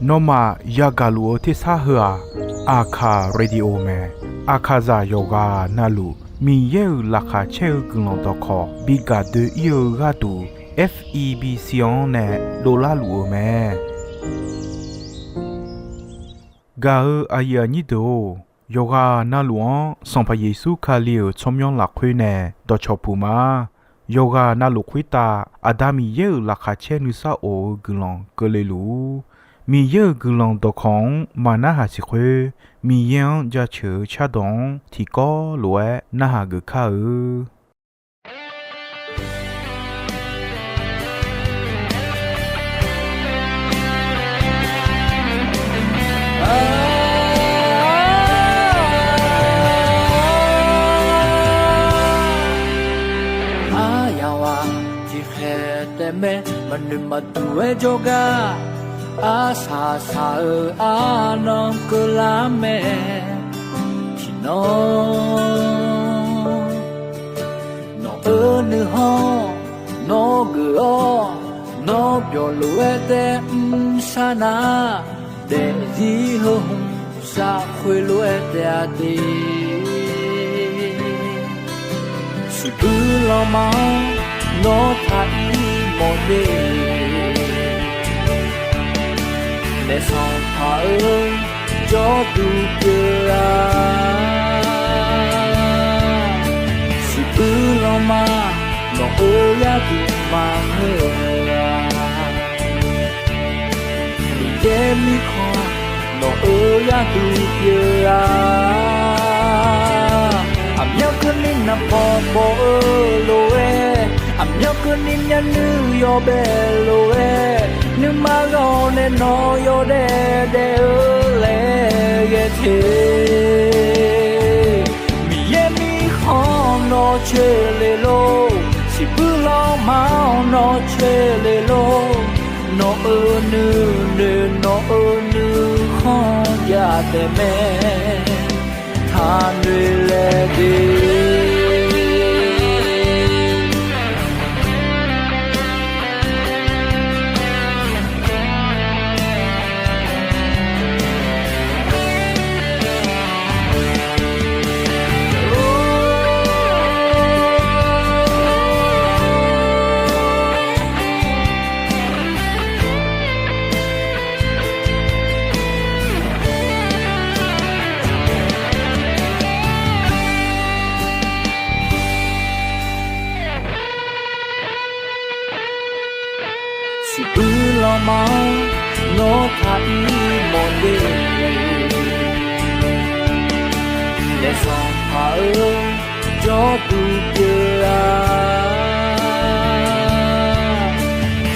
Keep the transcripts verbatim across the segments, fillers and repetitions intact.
Nawmaf yagaq luf-eu tersar heu-aq, Aqkaq Radio mae. Aqkaqzaq yawqghaq navluf Miqyaer-euq laqkhaq caer-eu guiqlanq dawqkawq bi gaq doe-ir-eu gharduq, F E B C-anr nae dovlar luf-eu mae. Gaq-eu aqyuif aqnyir deuq-or, yawqghaq navluf-anr Sanqpaq Yeqsur Kali-euq tsawrmyanr lafkhoer nae dawqcawq puq ma. Yawqghaq navluf khoertav Aqda Miqyaer-euq laqkhaq caer nuisar of-eu guiqlanq keuvle luf-ur. Miqyaer-euq guiqlanq dawqkawq-anr maqnarhaq siq khoer, Miqyaer-anr jaceuq-eu cardawq-anr tiqkawv lof-aer narhaq geuf kar-eu. Aryamq-aq tiqkhaeq taef mae, maqnoeq maqduq-aer jawrgar, arsaq saq-eu arnan keuvlar mae. Tiqnan nawq-eu nuikhanr nawr geuf-awr, nawr byawq lof-aer taef mr sar nar, daefzir heu hmq saf khoerlof-aer taef-a de. Siqbuir lanma-anr nawr taq-ir mawf de. Naef Sanqpaq-eu jawrduq pyeuf-a. Siqbuir lanma nawq-eu gharduq maqngeur-a. Miqyaer mirkhanq nawq-eu gharduq pyeuf-a. Aqmyanluf keuvni naqbawq bawq-eu lof-aer, aqmyanluf keuvni myavnuiv yawbae lof-aer, nuima ghawq nae nawq yawdaef daef-eu laer ghae te. Miqyaer mirkhanq nawq coeq le lor, siqbuir lanma-anr nawr coeq le lor. Nawq-euq nuinoeq nawq-euq nuikhanr jav taef mae. Taqnoeq laeq de. Siqbuir lanma-anr nawr taq-ir mawf de. Naef Sanqpaq-eu jawrduq pyeuf-a.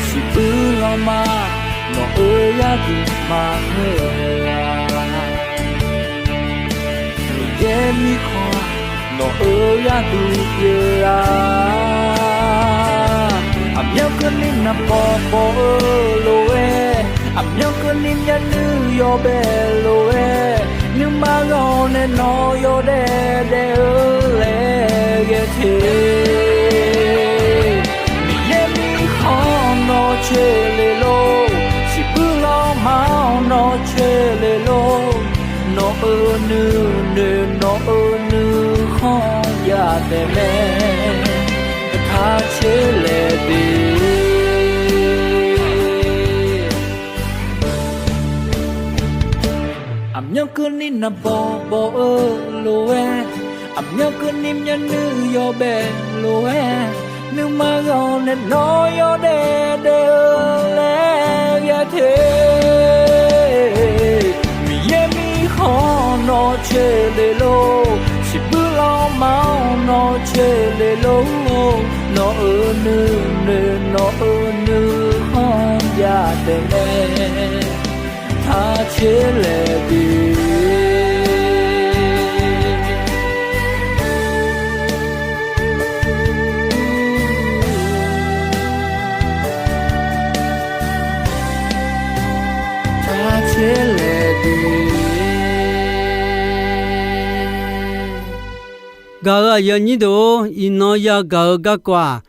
Siqbuir lanma nawq-eu gharduq maqngeur-a. Miqyaer mirkhanq nawq-eu gharduq pyeuf-a. Aqmyanluf keuvni naqbawq bawq-eu lof-aer, aqmyanluf keuvni myavnuiv yawbae lof-aer, nuima ghawq nae nawq yawdaef daef-eu laer ghae te. Miqyaer mirkhanq nawr coeq le lor, siqbuir lanma-anr nawr coeq le lor. Nawq-euq nuinoeq nawq-euq nuikhanr jav taef mae. Taq coeq laeq de. Aqmyanluf keuvni naqbawq bawq-eu lof-aer, aqmyanluf keuvni myavnuiv yawbae lof-aer, nuima ghawq nae nawq yawdaef daef-eu laer ghae te. Miqyaer mirkhanq nawr coeq le lor, siqbuir lanma-anr nawr coeq le lor. Nawq-euq nuinoeq nawq-euq nuikhanr jav taef mae. Taq coeq laeq de. Taq coeq laeq de. Gaq-euq aqyuif aqnyir deuq-or, iqnan yagaq-eu garkawv-aq,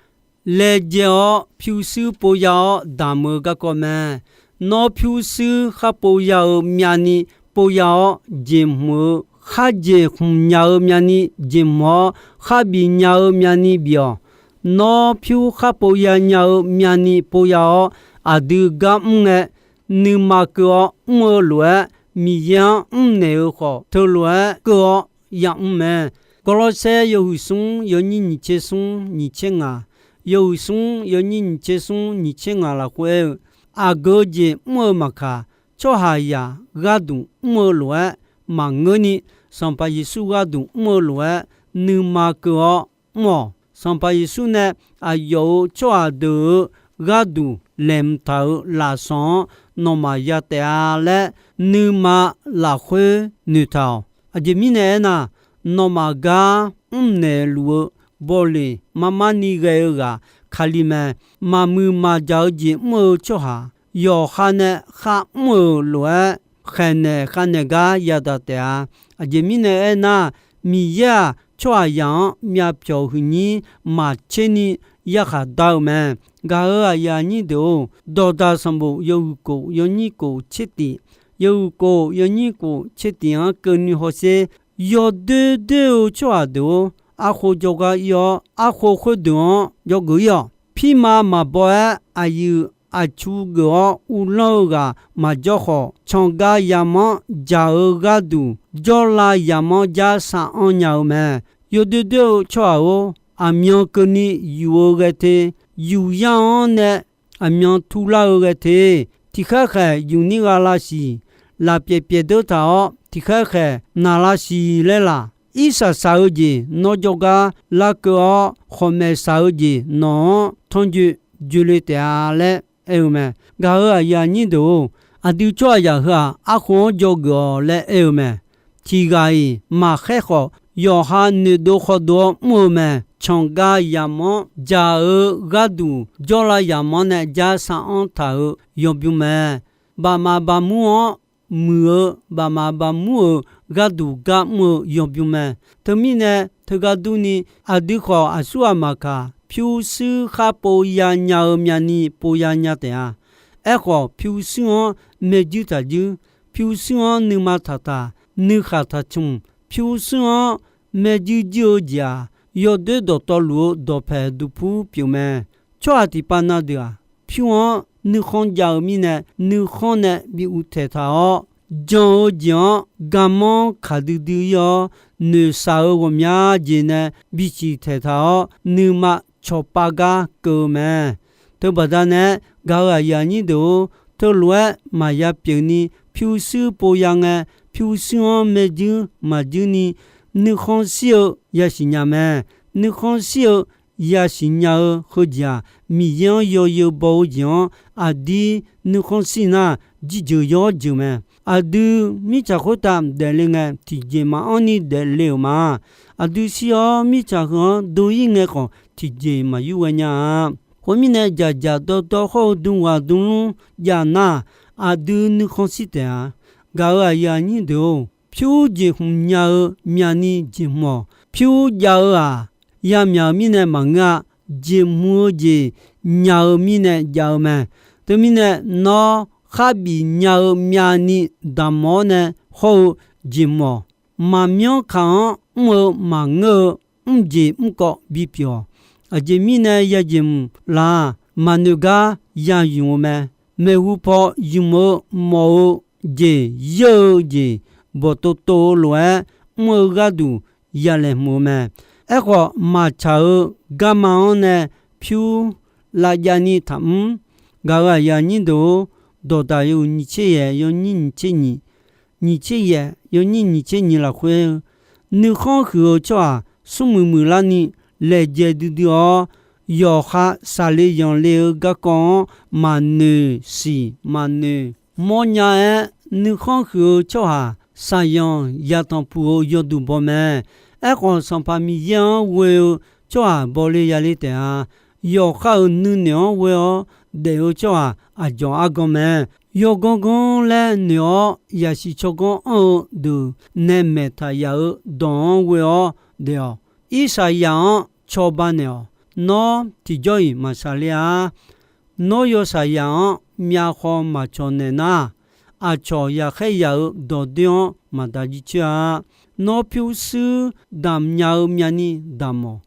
laejae-awr pyurshuir pov ya-awr damq-eu garkawv mae. Nawr pyurshuir khar pov ya-eu myavni pov ya-awr, jeqhmq-eu kharjeq hmq nya-eu myavni jeqhmq-awr, khar bif nya-eu myavni bif-awq. Nawr pyur khar pov ya nya-eu myavni pov ya-awr, aqdui gar mr ngae, nuima keuv-awr mr-eu lof-aer, Miqyaer-anr mrnaeq-eu khawf, teulof-aer keuv-awr yamr mae. Gawrlawrsaer yawhuiq smr yawnyir nyiq tser smr nyiq tser ngaq, yawhuiq smr yawnyir nyiq tser smr nyiq tser ngaq lafkhoer aer-eu, aqgeu jeq mr-eu maqkaq, tsawrhaqzaq gharduq mr-eu lof-aer maqngeurni, Sanqpaq Yeqsur gharduq mr-eu lof-aer nuima keuv-awr mr-awq. Sanqpaq Yeqsur nae aqyawf-euq tsawrhaq deuq-euq gharduq laeqhmq taq-euq lafsawq-anr nawmaf ya taef-a laer, nuima lafkhoer noeqtaq-awq. Aqjeq mirnae aernar, nawmaf gar mrnaeq luf-eu bawleq marmar ni ghae-eu ghaq Kali mae. Maqmuiq maqjaq-eu jeq mr-eu tsawrhaq, yawqha nae kharmr-euq lof-aer khaeqnaeq khavnaeq gar yadaq taef-a. Aqjeq mirnae aernar, Miqyaer-aq, tsawrhaqzaq-anr myavpyawq huiqnyir maqtser ni yarkhaq dar-eu mae. Gaq-euq aqyuif aqnyir deuq-or, dawqdaq sanqbof yawhuiq kof yawnyir kof tser tif, yawhuiq kof yawnyir kof tser tif-anr keuvni hawsher. Yawdoer doer-eu tsawrhaq deuq-or, arkhof jawrgar ir-awr, arkhof khoerdeuq-anr jawrgeuf ir-awq. Pirma maqbaw-aer aqyuif aqtsu geuf-awr uvlanr-eu ghaq maqjawr khawf, canqgav yamq-anr jaq-eu gharduq jawrlav yamq-anr jar sar-anr nya-eu mae. Yawdoer doer-eu tsawrhaq-or, aqmyan keuvni yuf-eu ghae te, yuf yar-anr nae aqmyan turlar-eu ghae te, tiqkhaer khaeq yufnir gha lavsiq, lafpyaeq pyaeq deur taq-awr tiqkhaer khaeq naq lavsiq laer laq. Irsaq saq-eu jeq nawr jawrgar larkeuv-awr, khawqmaeq saq-eu jeq nawq-anr tanrjoe joe le taef-a laer aer-eu mae. Gaq-euq aqyuif aqnyir deuq-or, aqdui tsawrhaqzaq heu-aq, arkhof-anr jawrgeuf-awq laer aer-eu mae. Tiq ghaq-iq maqkhaer khawf, yawqha noeqdov khawdov-awr mr-eu mae. Canqgav yamq-anr jaq-eu gharduq jawrlav yamq-anr nae jar sar-anr taq-euq yawbymr mae. Bafmaf bafmur-anr muiq-eu bafmaf bafmur-euq gharduq gar mr-eu yawbymr mae. Teumirnae teugar durni, aqdui khawf aqsur ghaq maqkaq, pyurshuir khar pov ya nya-eu myavni pov ya nya taef-a. Aerkhawf, pyurshuir-anr maerjuir taqjuir, pyurshuir-anr nuima taqtaq, nuikhaq taqcmq, pyurshuir-anr maerjuir juir-eu jeq-aq, yawdoer dawqtawvluf-eu dawqpaeq duqpur pyeuf mae. Tsawrhaq tiqpav na deuq-aq, pyur-anr nuikhanr jav-eu mirnae, nuikhanr nae bi uvtaeq taq-awr, jan-eu jeq-anr garmanr kaq duidui ir-awr, noeqshaq-eu ghawqmya jeq nae bisiq taeq taq-awr, nuima cawqpav gar keuv-eu mae. Teubaqda nae-aer, gaq-euq aqyuif aqnyir deuq-or, teulof-aer maqya pyeuf ni, pyurshuir pov ya ngae, pyurshuir-anr maerjuir maqjuir ni, nuikhanr shir-eu yasiq nya mae. Nuikhanr shir-eu yasiq nya-eu heujeq-aq, Miqyaer-anr yawzeu baw-eu jeq-anr aqdir nuikhanr shir nar, jirjeuq yawr jeuq mae. Aqdui mirtsaq khoertav daefle ngae, tiqjeq maqanr ni daefle-euq ma. Aqdui shir-awr mirtsaq heu-anr do ir ngae khawf, tiqjeq maqyur ghae nya-a. Khoermirnae, dzaqdzaq dawrdawr hawr-eu dm ghaq dm lmr jav nar, aqdui nuikhanr shir taef-a. Gaq-euq aqyuif aqnyir deuq-or, pyur jeqhmq nya-eu myavni jeqhmq-awq. Pyur jav-eu-aq, yamyaq-euq mirnae maqngeur-a. Jeqhmq-eu jeq nya-eu mirnae jav-eu mae. Teumirnae, nawr kharbif nya-eu myavni damq-awr nae hawr-eu jeqhmq-awq. Maqmyanr kaq-anr mr-eu maqngeur-eu mrjeq mrkawv bipyeuf-awq. Aqjeq mirnae yajeq mq laq-aq, maqnoeq gar ya ymq-eu mae. Maeqhu paw ymq-eu mawf-eu jeq, yeur-eu jeq, bawqtov tov-eu lof-aer mr-eu gharduq yalaeq hmq-eu mae. Aerkhawf, maqtsaq-eu garma-anr nae pyur lavjav ni taqmr. Gaq-euq aqyuif aqnyir deuq-or, dawqdaq yawhuiq nyiq tser yaeq yawnyir nyiq tser nyiq, nyiq tser yaeq yawnyir nyiq tser nyiq lafkhoer, nuikhanr huiq-eu tsawrhaq smrmuiq muiqlarni laejae duidui-awr, yawqha saqle yanqle-eu garkawv-anr maqnoeq siq maqnoeq mawrnya-aer, nuikhanr huiq-eu tsawrhaq saqyanq yatanq puq-eu yawduq baw mae. Aerkhawf, Sanqpaq Miqyaer-anr ghoe-eu tsawrhaq bawle yale taef-a. Yawqha-euq nuinoeq-anr ghoe-awr daef-eu tsawrhaq aqdzawq argan mae. Yawganr ganr laer noeq-awr, yasiq tsawrganr anr-eu deuq nae maeqtaq yaf-eu dawq-anr ghoe-awr daef-awq. Irsaqyaq-anr cawba naeq-awq. Nawr tiqjawr-iq maqshaqler-a. Nawr yawshaq yaf-anr myavkhaw maqcawq naeq nar, aqcawq yaqkhaer yaq-eu dawqdoer-anr maqda jircoer-a. Nawr pyurshuir damq nya-eu myavni damq-awq.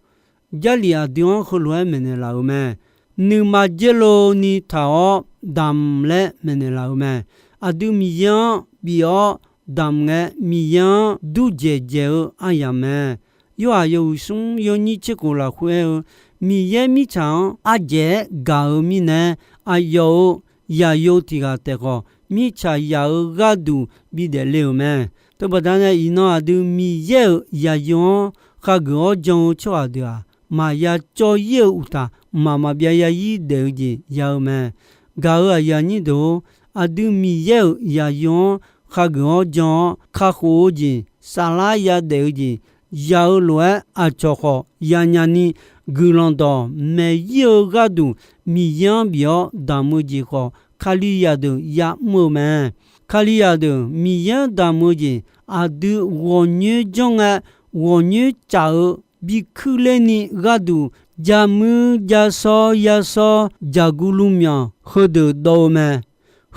Jarlif aqdui-anr heulof-aer maeqnaeq laf-euq mae. Nuima dzer lov ni taq-awr damq laer maeqnaeq laf-euq mae. Aqdui Miqyaer-anr bif-awr damq ngae, Miqyaer-anr dur dzaeq dzaeq-eu aryamq mae. Yorhaq yawhuiq smr yawnyir tser khof lafkhoer aer-eu, Miqyaer mirtsaq-anr ardzaeq-aer gaq-eu mirnae, aqyawf-euq yaqyo tiq ghaq taef khawf, mirtsaq yaq-eu gharduq bidaef le-euq mae. Teubaqda nae iqnan aqdui Miqyaer-euq yaqyo-anr khageuf-awr jan-eu tsawrhaq deuq-aq, maqya cawv-ir-eu uqtaf, mqmaq maqbyav ya-ir daef-eu jeq ya-eu mae. Gaq-euq aqyuif aqnyir deuq-or, aqdui Miqyaer-euq yaqyo-anr khageuf-awr jan-awr, kakhof-eu jeq, saflar yadaef-eu jeq ya-eu lof-aer, aqcawq khawf yanya ni guiqlanq dawq maeq-ir-eu gharduq Miqyaer-anr bif-awr damq-eu jeq khawf, Kalizaq deuq ya'mr-eu mae. Kalizaq deuq Miqyaer-anr damq-eu jeq aqdui ghawqnyoer janr ngae, ghawqnyoer caf-eu bi kuirler ni gharduq, jamuir jasawr yasawr jaqguv luvmyanq heudeuq dawv-eu mae.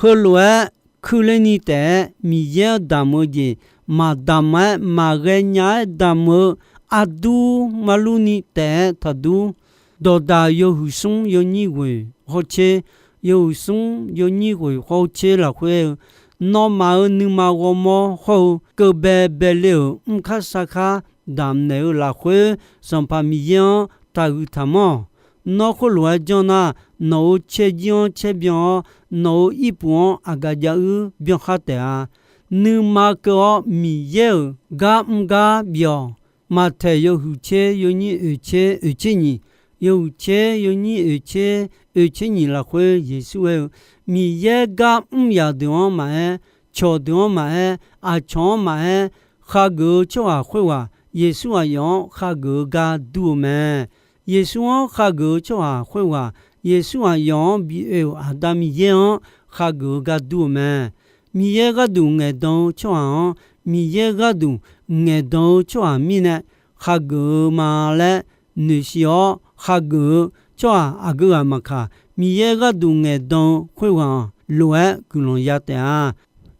Heulof-aer kuirler ni taef-aer Miqyaer-anr damq-eu jeq maqdamq-aer maqghae nya-aer damq-eu aqdur marlur ni taef-aer taqdur. Dawqdaq yawhuiq smr yawnyir ghoeq hawr tser, yawhuiq smr yawnyir ghoeq hawr tser lafkhoer aer-eu, nawmaf-euq nuima ghawrmawr hawr-eu keuv bae bae le-euq mrkar sarkar damqnaeq-eu lafkhoer, Sanqpaq Miqyaer-anr taqhuiq taqmanr-awq. Nawr khoerlof-aer janr nar, nawq-euq caerjir-anr caerbyan-awr, nawq-euq irpuq-anr aqgaf jav uir byan khar taef-a. Nuima keuv-awr Miqyaer-euq gar mr gar bif-awq. Maqtaeq yawhuiq tser yawnyir oeq tser oeq tser nyiq, yawhuiq tser yawnyir oeq tser oeq tser nyiq lafkhoer Yeqsur aer-eu, Miqyaer gar mr yaq deuq-anr maqaer, cawq deuq-anr maqaer, aqcawq-anr maqaer, khageuf-eu tsawrhaq khoerghaq Yeqsur aqyawf-anr khageuf-eu gar dur-eu mae. Yeqsur-anr khageuf-eu tsawrhaq khoerghaq, Yeqsur aqyawf-anr bi oe-euq Aqda Miqyaer-anr khageuf-eu gar dur-eu mae. Miqyaer gharduq ngaeqdan-eu tsawrhaq-anr, Miqyaer gharduq ngaeqdan-eu tsawrhaq mirnae khageuf-eu ma laer noeqshiq-awr, khageuf-eu tsawrhaq aqgeu ghaq maqkaq, Miqyaer gharduq ngaeqdan-eu khoerghaq-anr lof-aer guiqlanq ya taef-a.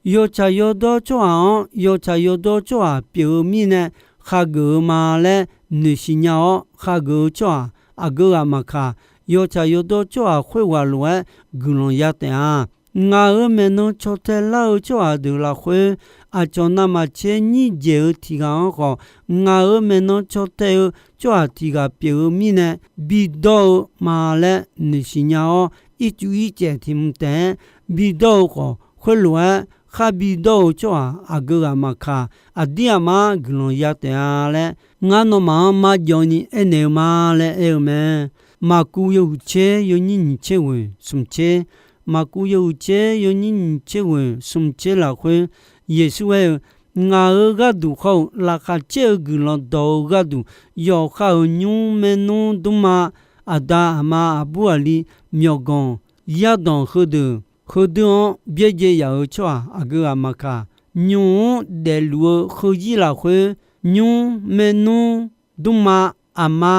Yawtsaq yawdawr tsawrhaq-anr yawtsaq yawdawr tsawrhaq pyeuf-eu mirnae khageuf-eu ma laer noeqshiq nya-awr, khageuf-eu tsawrhaq aqgeu ghaq maqkaq, yawtsaq yawdawr tsawrhaq khoerghaq lof-aer guiqlanq ya taef-a. Ngaq-euq maeqnan caw tae lar-eu tsawrhaq deuq lafkhoer, aqcawq navmaqtser nyir dzaeq-eu tiq ghaq-anr khawf, ngaq-euq maeqnan caw tae-eu tsawrhaq tiq ghaq pyeuf-eu mirnae bidawr-eu ma laer noeqshiq nya-awr, ircuf ircaef tiq mq taef-aer bidawr-eu khawf, khoerlof-aer khar bidawr-eu tsawrhaq aqgeu ghaq maqkaq, aqdir aqmar guiqlanq ya taef-a laer, ngar nawmaf-anr marjawv ni aernaeq-eu ma laer aer-eu mae. Maqkuv yawhuiq tser yawnyir nyiq tser ghoeq smq tser, Maqkuv yawhuiq tser yawnyir nyiq tser ghoeq smq tser lafkhoer, Yeqsur aer-eu, Ngaq-euq gharduq khawr-eu laqkhaq caer-eu guiqlanq dawq-eu gharduq, yawqha-euq nymr, maernmr, dmrma, aqda, aqma, aqbur, aqli, myawqganq, yardanq heudeuq, heudeuq-anr byaerdzae yaf-euq tsawrhaq aqgeu ghaq maqkaq, nymq-mr daefluf-eu heuzir lafkhoer, nymr, maernmr, dmrma, aqma,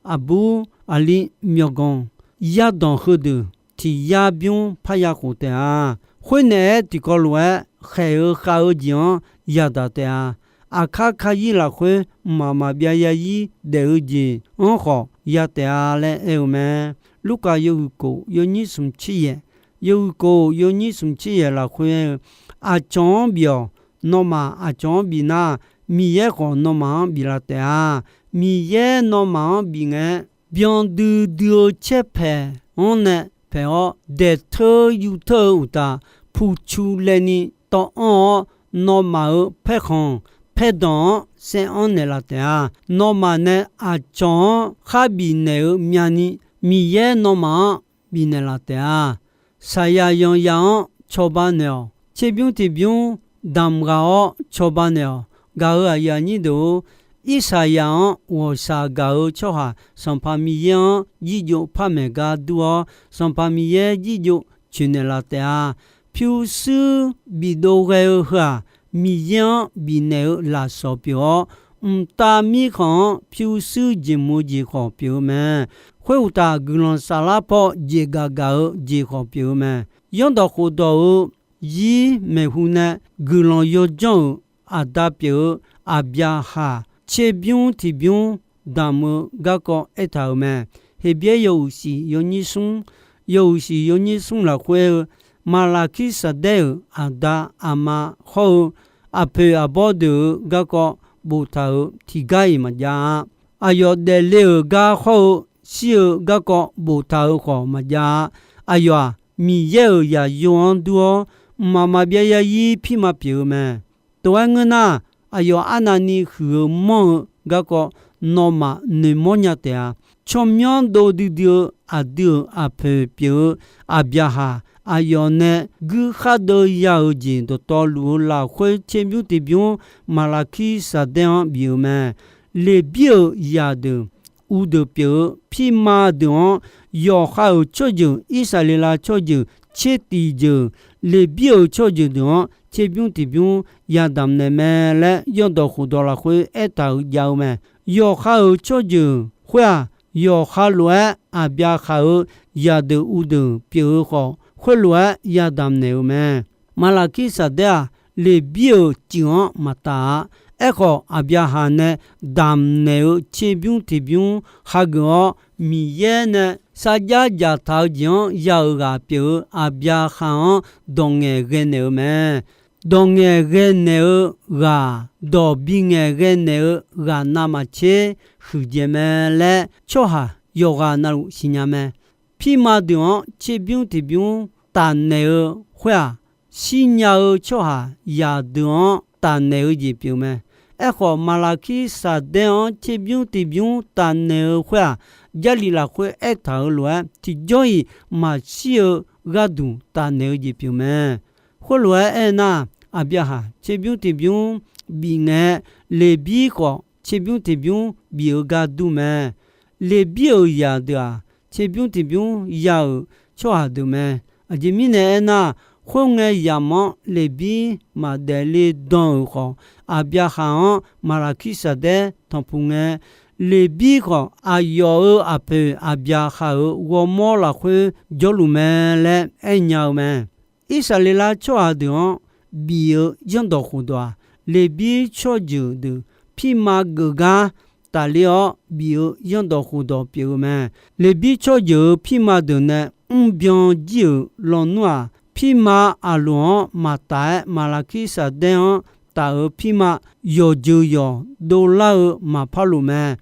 aqbur, aqli, myawqganq, yardanq heudeuq tiq yar bymr parya khof taef-a. Khoernaeq-aer tiqkawv lof-aer khaeq-eu khav-eu jeq-anr yadaq taef-a. Aqkar kayir lafkhoer mqmaq maqbyav ya-ir daef-eu jeq-anr khawf ya taef-a laer aer-eu mae. Lurkaf yawhuiq kof yawnyir smq tser yaeq, yawhuiq kof yawnyir smq tser yaeq lafkhoer aer-eu, Aqcawq-anr bif-awq. Nawmaf aqcawq-anr bif nar, Miqyaer khawf nawmaf-anr biflaf taef-a. Miqyaer nawmaf-anr bif ngae-aer, byan duidui-eu caer paeq-anr nae paeq-awr, daeqteur yuvteur-eu uqtaf, puqcu laevni tawv anr-awr, nawmaf-euq paerkhanq paerdanq-anr saev anr naeqlaf taef-a. Nawmaf nae aqcawq-anr khar bifnaeq-eu myavni, Miqyaer nawmaf-anr bifnaeq laf taef-a. Saqyaq yanqyaq-anr cawba naeq-awq. Tserbymr tiqbymr damq ghaq-awr cawba naeq-awq. Gaq-euq aqyuif aqnyir deuq-or, Irsaqyaq-anr ghawqshaq gaq-eu tsawrhaq Sanqpaq Miqyaer-anr jirjov par maeq gar dur-awr, Sanqpaq Miqyaer jirjov coeqnaeq laf taef-a. Pyurshuir bifdov ghae-eu heu-aq, Miqyaer-anr bifnaeq-eu lafsawq pyeuf-awr, mqtav mirkhanq-anr pyurshuir jeq muiq-eu jeq khawf pyeuf-eu mae. Khoeruqtaf, guiqlanq saflar paw jeqgaq gaq-eu jeq khawf pyeuf-eu mae. Zanrdawq khofdawq-euq zir maeqhu nae guiqlanq yawjanr-euq aqda pyeuf-eu Aqbyaqhaq tserbymr tiqbymr damq-eu garkawv aertaq-euq mae. Heqbyaer yawhuiq shiq yawnyir smr, yawhuiq shiq yawnyir smr lafkhoer-eu, Maqlaqkirsaqdaer-euq aqda aqma hawr-eu aqpoeq aqbawr deuq-euq garkawv boftaq-euq tiqgar-iq maqjav-a. Aqyawf daefle-euq gar hawr-eu shir-eu garkawv boftaq-euq khawf maqjav-a. Aqyawf-aq, Miqyaer-euq zaqyo-anr dur-awr, mqmaq maqbyav zarzir pirma pyeuf-eu mae. Tov-aer ngeur nar, aqyawf arnavni huiq-eu manr-eu garkawv nawmaf noeqmawr nya taef-a. Tsawrmyanr dov duidui-eu aqdui-euq aqpoeq pyeuf-eu Aqbyaqhaq, aqyawf nae guir khar deuv ya-euq jeq dawqtawvluf-eu lafkhoer tserbymr tiqbymr Maqlaqkirsaqdaer-anr bif-euq mae. Leqbir-euq zaqdeuq, uvdeuq pyeuf-eu pirma deuq-anr, yawqha-euq tsawrjeuq, Irsaqleqlav tsawrjeuq tser tiq jeuq, Leqbir-euq tsawrjeuq deuq-anr tserbymr tiqbymr yadamq naeq mae laer, Zanrdawq khofdawq lafkhoer aertaq-euq jav-eu mae. Yawqha-euq tsawrjeuq khoer-aq, yawqha lof-aer Aqbyaqhaq-euq zaqdeuq uvdeuq pyeuf-eu khawf, khoerlof-aer yadamq naeq-euq mae. Maqlaqkirsaqdaer-aq, Leqbir-euq ceuq-anr maqtaf-a. Aerkhawf, Aqbyaqhaq nae damq naeq-eu tserbymr tiqbymr hageuf-awr, Miqyaer nae sarjax dzaqtaq-eu jeq-anr ya-euq ghaq pyeuf-eu Aqbyaqhaq-anr dawq ngaeqghae naeq-eu mae. Dawq ngaeqghae naeq-eu ghaq, dawq bingaeqghae naeq-eu ghaq navmaqtser huiqdzaeq mae laer, tsawrhaq yawqghaq navluf siqnya mae. Pirma deuq-anr tserbymr tiqbymr tafnaeq-eu khoer-aq, shirnya-eu tsawrhaq zaqdeuq-anr tafnaeq-eu jeq pyeuf mae. Aerkhawf, Maqlaqkirsaqdaer-anr tserbymr tiqbymr tafnaeq-eu khoer-aq, Jarlif lafkhoer aertaq-euq lof-aer, tiqjawr-iq maqshir-eu gharduq tafnaeq-eu jeq pyeuf mae. Khoerlof-aer aernar, Aqbyaqhaq tserbymr tiqbymr bif ngae, Leqbir khawf tserbymr tiqbymr bif-eu gar dur mae. Leqbir-euq zaqdeuq-aq, tserbymr tiqbymr ya-euq tsawrhaq deuq mae. Aqjeq mirnae aernar, khoerngae yamq-anr Leqbir maqdaef le dan-euq khawf, Aqbyaqhaq-anr Maqlaqkirsaqdaer tanqpuq ngae, Leqbir khawf aqyawf-euq aqpoeq Aqbyaqhaq-euq ghawrmawr lafkhoer jawrluf mae laer aernya-eu mae. Irsaqleqlav tsawrhaq deuq-anr bif-eu zanrdawq khofdawq-aq, Leqbir tsawrjeuq deuq pirma geuf gar tafler-awr bif-eu zanrdawq khofdawq pyeuf-eu mae. Leqbir tsawrjeuq-euq pirma deuq nae mrbyan jir-euq lawnmr-aq, pirma aqloq-anr maqtaf-aer Maqlaqkirsaqdaer-anr taf-euq pirma yawqjeuq yawq dovlar-eu maqpar lof mae.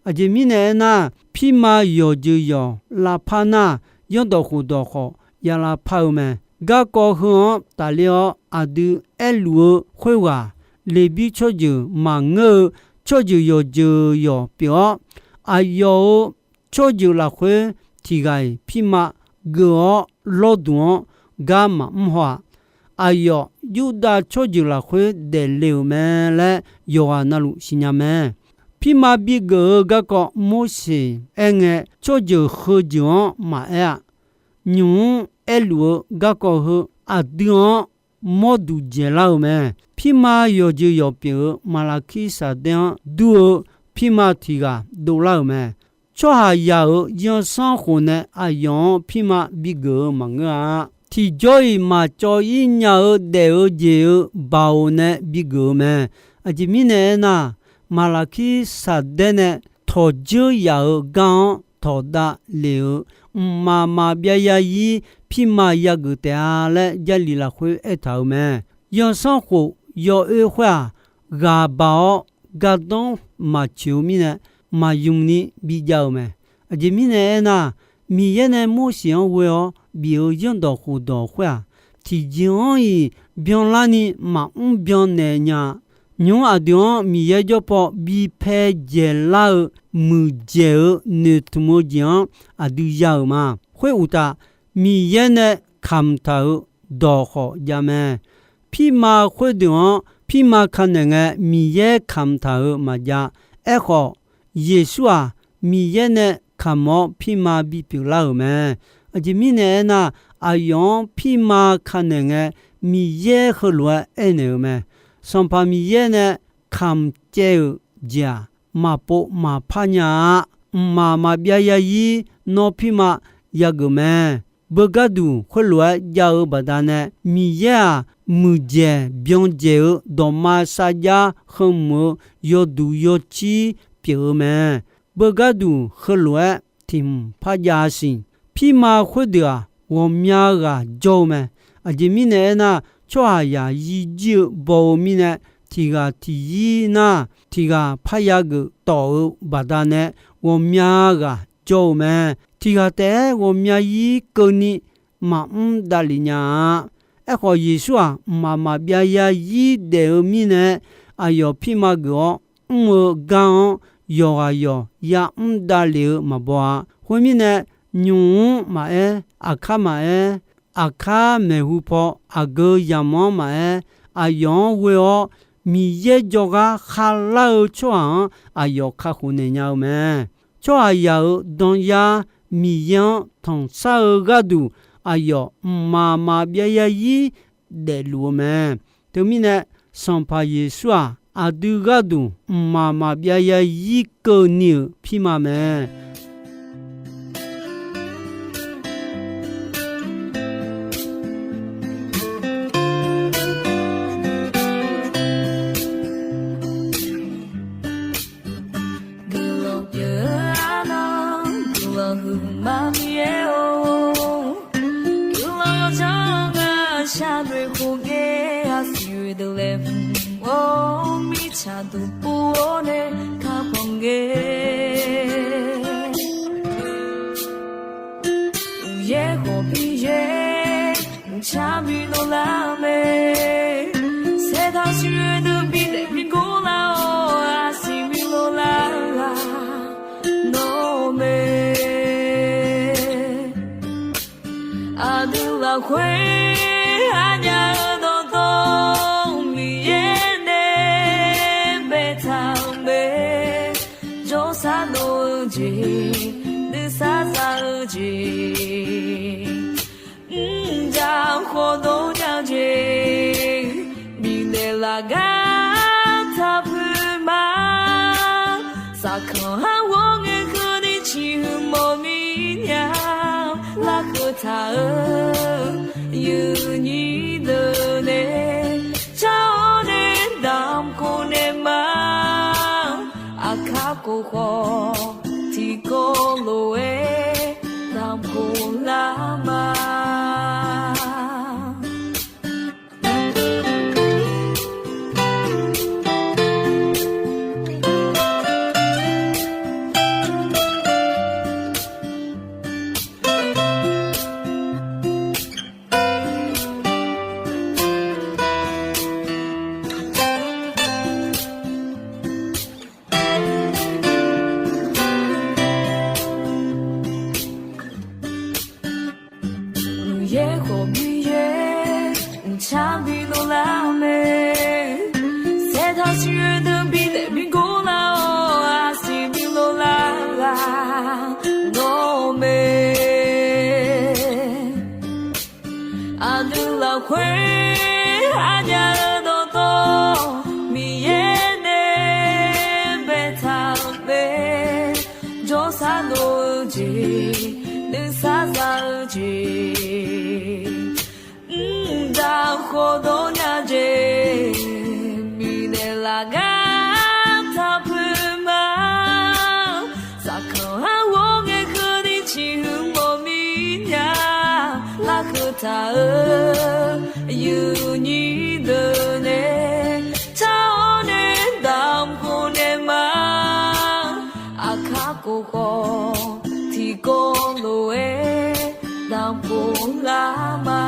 Aqjeq mirnae aernar, pirma yawqjeuq yawq lavpar nar, zanrdawq khofdawq khawf ya lavpar-eu mae. Garkawv heu-anr tafler-awr aqdui aerluf-eu khoerghaq, Leqbir tsawrjeuq maqngeur-eu tsawrjeuq yawqjeuq yawq pyeuf-awr, aqyawf-euq tsawrjeuq lafkhoer tiq ghaq-iq pirma geuf-awr lawrduq-anr gar maqmr haw-aq. Aqyawf Yurdav tsawrjeuq lafkhoer daefle-euq mae laer yawqghaq navluf siqnya mae. Pirma bigeuf-eu garkawv Morseq aerngae, tsawrjeuq heujeuq-anr maqaer-a. Nymq-mr aerluf-eu garkawv heu aqdui-anr mawrduq dzaeqlar-euq mae. Pirma yawqjeuq yawq pyeuf-eu Maqlaqkirsaqdaer-anr dur-eu pirma tiq ghaq dovlar-euq mae. Tsawrhaqzaq-euq zanrsanrkhof nae aqyawf-anr pirma bigeuf-eu maqngeur-a. Tiqjawr-iq maqcawv-ir nya-eu daef-eu jeq-euq baoq nae bigeuf-eu mae. Aqjeq mirnae aernar, Maqlaqkirsaqdaer nae tawqdzeur yaf-euq gar-anr tawqdav lef-euq mqmaq maqbyav zarzir pirma yageuf taef-a laer Jarlif lafkhoer aertaq-euq mae. Zanrsanrkhof yawoer khoer-aq, ghaq baq-awr gardanr maqtsoeq-eu mirnae, maqymq ni bijav-euq mae. Aqjeq mirnae aernar, Miqyaer nae Morseq-anr ghoe-awr bif-euq zanrdawq khofdawq khoer-aq, tiqjeq-anr-iq byanlarni maqmr byan naeq nya-a. Nymq-mr aqdui-anr Miqyaer jawr paw bipae dzaeqlar-eu muiqdzaeq-eu noeqtmq-eu jeq-anr aqdui ya-euq ma. Khoeruqtaf, Miqyaer nae kamq taq-euq dawq khawf jav mae. Pirma khoerdeuq-anr pirma kanaeq ngae, Miqyaer kamq taq-euq maqjav. Aerkhawf, Yeqsur-aq, Miqyaer nae kamq-awr pirma bipyeuf lar-euq mae. Aqjeq mirnae aernar, aqyawf-anr pirma kanaeq ngae, Miqyaer heulof-aer aernaeq-euq mae. Sanqpaq Miqyaer nae kamq caev-euq jeq-aq, maqpov maqpar nya-a. Mqmaq maqbyav zarzir nawr pirma yageuf mae. Beugar duq khoerlof-aer jav-eu baqdanae, Miqyaer-aq, muiqdzaeq byan dzaeq-eu dawqma sarjax heu mq-eu yawduq yawcir pyeuf-eu mae. Beugar duq heulof-aer tiq hmq par jav-a siq. Pirma khoerdeuq-aq, ghawqmya ghaq jawr-eu mae. Aqjeq mirnae aernar, tsawrhaqzaq yir jir-eu baw-eu mirnae, tiq ghaq tiq yir nar, tiq ghaq parya geuf tawf-eu baqdanae, ghawqmya ghaq jawr-eu mae. Tiq ghaq taef-aer ghawqmya zir keuvni maqmr davlef nya-a. Aerkhawf, Yeqsur-aq, mqmaq maqbyav zarzir daef-eu mirnae, aqyawf pirma geuf-awr mr-eu gar-anr yawqghaq yawq yamr davlef-eu maqbaw-a. Khoermirnae, nymq-mr maqaer, aqkar maqaer, aqkar maeqhu paw aqgeu yamq-anr maqaer, aqyawf-anr ghoe-awr Miqyaer jawrgar khavlar-eu tsawrhaq-anr aqyawf kakhof naeq nya-eu mae. Tsawrhaqzaq-euq danyar Miqyaer-anr tanqsar-eu gharduq, aqyawf mqmaq maqbyav zarzir daefluf-eu mae. Teumirnae, Sanqpaq Yeqsur-aq, aqdui gharduq mqmaq maqbyav zarzir keuvni-euq pirma mae. Guiqlanq pyeuf-eu arnan, guiqlanq huiqma Miqyaer-or, guiqlanq yawdzanr ngar sharnoeq khof ngae, aqsiq oe deuq laeqhmq-or, mirtsaq duqpov-awr nae kakhanq ngae. Uqyaer khawf Miqyaer, mqcar bi dovlar mae. Saertaq siq oe deuq bi daef bi gor lar-awr, aqsiq bi dovlar-aq, nawr mae. Aqdui lafkhoer arnya-eu dawqtawv Miqyaer nae baetaq-euq mae. Jawrsar dov-eu jeq, nuisar za-eu jeq, mrjaq khawf dov nya-eu jeq, bifnaeq laf gar taq puiq ma. Saqkanq har ghawr ngae keuvni ciqhuiq mawf mir nya, larkeuv taq-eu yuifnyir deuq nae car-awr nae damq khof naeq ma. Aqkar khof khawf tiqkawv lof-aer damq khof lar ma. Uqyaer khawf Miqyaer, mqcar bi dovlar mae. Saertaq siq oe deuq bi daef bi gor lar-awr, aqsiq bi dovlar-aq, nawr mae. Aqdui lafkhoer arnya-eu dawqtawv Miqyaer nae baetaq-euq mae. Jawrsar dov-eu jeq, nuisar za-eu jeq, mrjaq khawf dov nya jeq, bifnaeq laf gar taq puiq ma. Saqkanq har ghawr ngae keuvni ciqhuiq mawf mir nya, larkeuv taq-eu yuifnyir deuq nae car-awr nae damq khof naeq ma. Aqkar khof khawf tiqkawv lof-aer damq khof lar ma.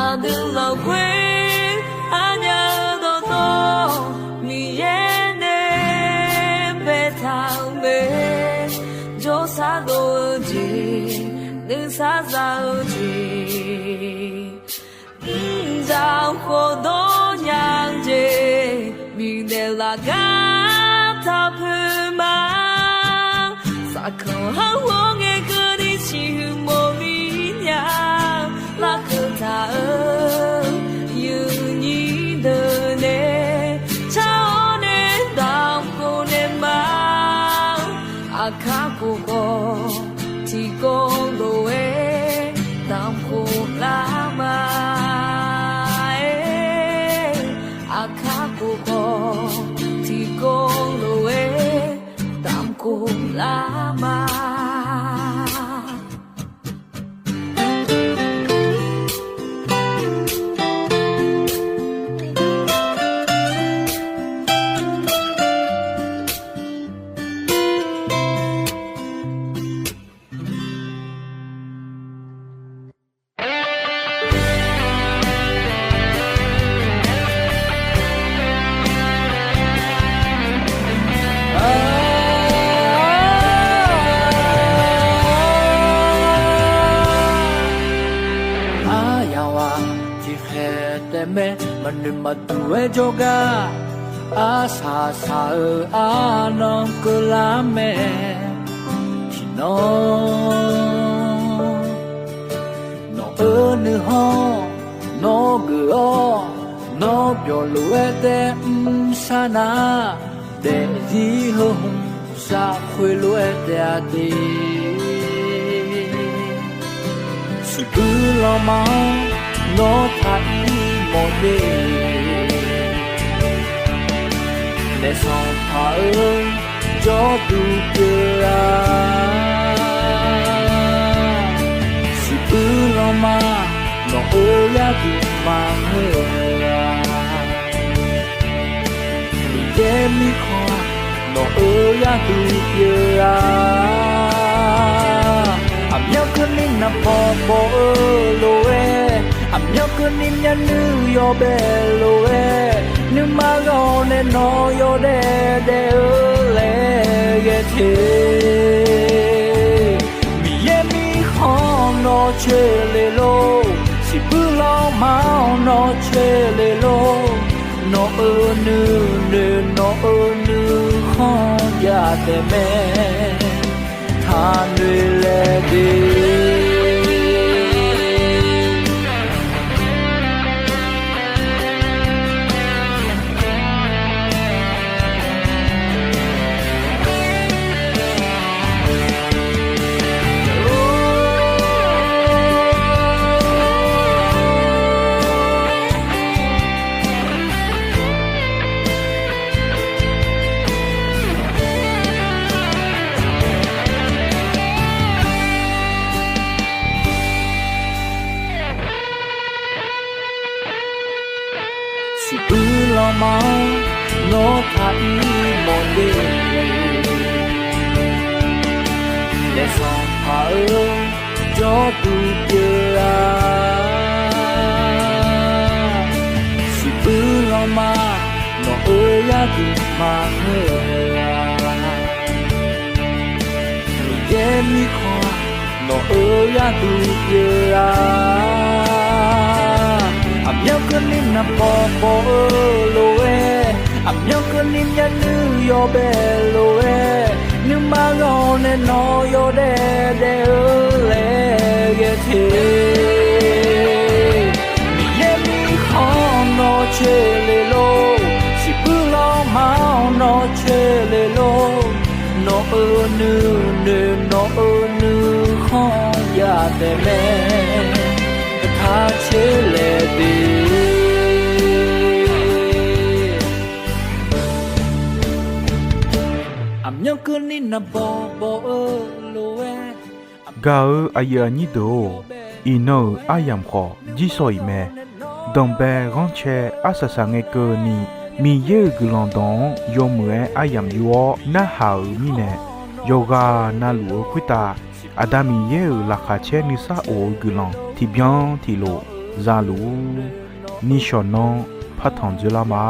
Aqdui lafkhoer arnya-eu dawqtawv Miqyaer nae baetaq-euq mae. Jawrsar dov-eu jeq, nuisar za-eu jeq, mrjaq khawf dov nya-eu jeq, bifnaeq laf gar taq puiq ma. Saqkanq har ghawr ngae keuvni ciqhuiq mawf mir nya, larkeuv taq-eu yuifnyir deuq nae Nuima duq-aer jawrgar arsaq saq-eu arnan keuvlar mae. Tiqnan nawq-eu nuihanr nawr geuf-awr, nawr byawq lof-aer taev mr sar nar, daefzir heu hmq zaq khoerlof-aer taef-a de. Siqbuir lanma-anr nawr taq ir mawf de. Naef Sanqpaq-eu jawrduq pyeuf-a. Siqbuir lanma nawq-eu gharduq maqngeur-a. Miqyaer mirkhanq nawq-eu gharduq pyeuf-a. Aqmyanluf keuvni naqbawq bawq-eu lof-aer, aqmyanluf keuvni myavnuiv yawbae lof-aer, nuima ghaq nae nawq yawdaef daef-eu laer ghae te. Miqyaer mirkhanq nawr coer le lor, siqbuir lanma-anr nawr coer le lor. Nawq-eu nuinoeq nawq-eu nuikhanr jav taef mae. Taqnoeq laeq de. Siqbuir lanma-anr nawr taq ir mawf de. Naef Sanqpaq-eu jawrduq pyeuf-a. Siqbuir lanma nawq-eu gharduq maqngeur-a. Miqyaer mirkhanq nawq-eu gharduq pyeuf-a. Aqmyanluf keuvni naqbawq bawq-eu lof-aer, aqmyanluf keuvni myavnuiv yawbae lof-aer, nuima ghaq nae nawq yawdaef daef-eu laer ghae te. Miqyaer mirkhanq nawr coer le lor, siqbuir lanma-anr nawr coer le lor. Nawq-eu nuinoeq nawq-eu nuikhanr jav taef mae. Taq coer laeq de. Aqmyanluf keuvni naqbawq bawq-eu lof-aer, gaq-euq aqyuif aqnyir deuq-or, iqnan-euq aryamq khawf jirsawq iq mae. Danqbae ghanrcae arsaq saqngae keuvni, Miqyaer-euq guiqlanq dawq-anr yawmuiq-aer aryamq yur-awr narhaq-euq mirnae, yawqghaq navluf-eu khoertav Aqda Miqyaer-euq laqkhaq caer nuisar of-eu guiqlanq tiqbyan tiqlof za luf-ur. Nishawq nanr partanq dzoerlar ma.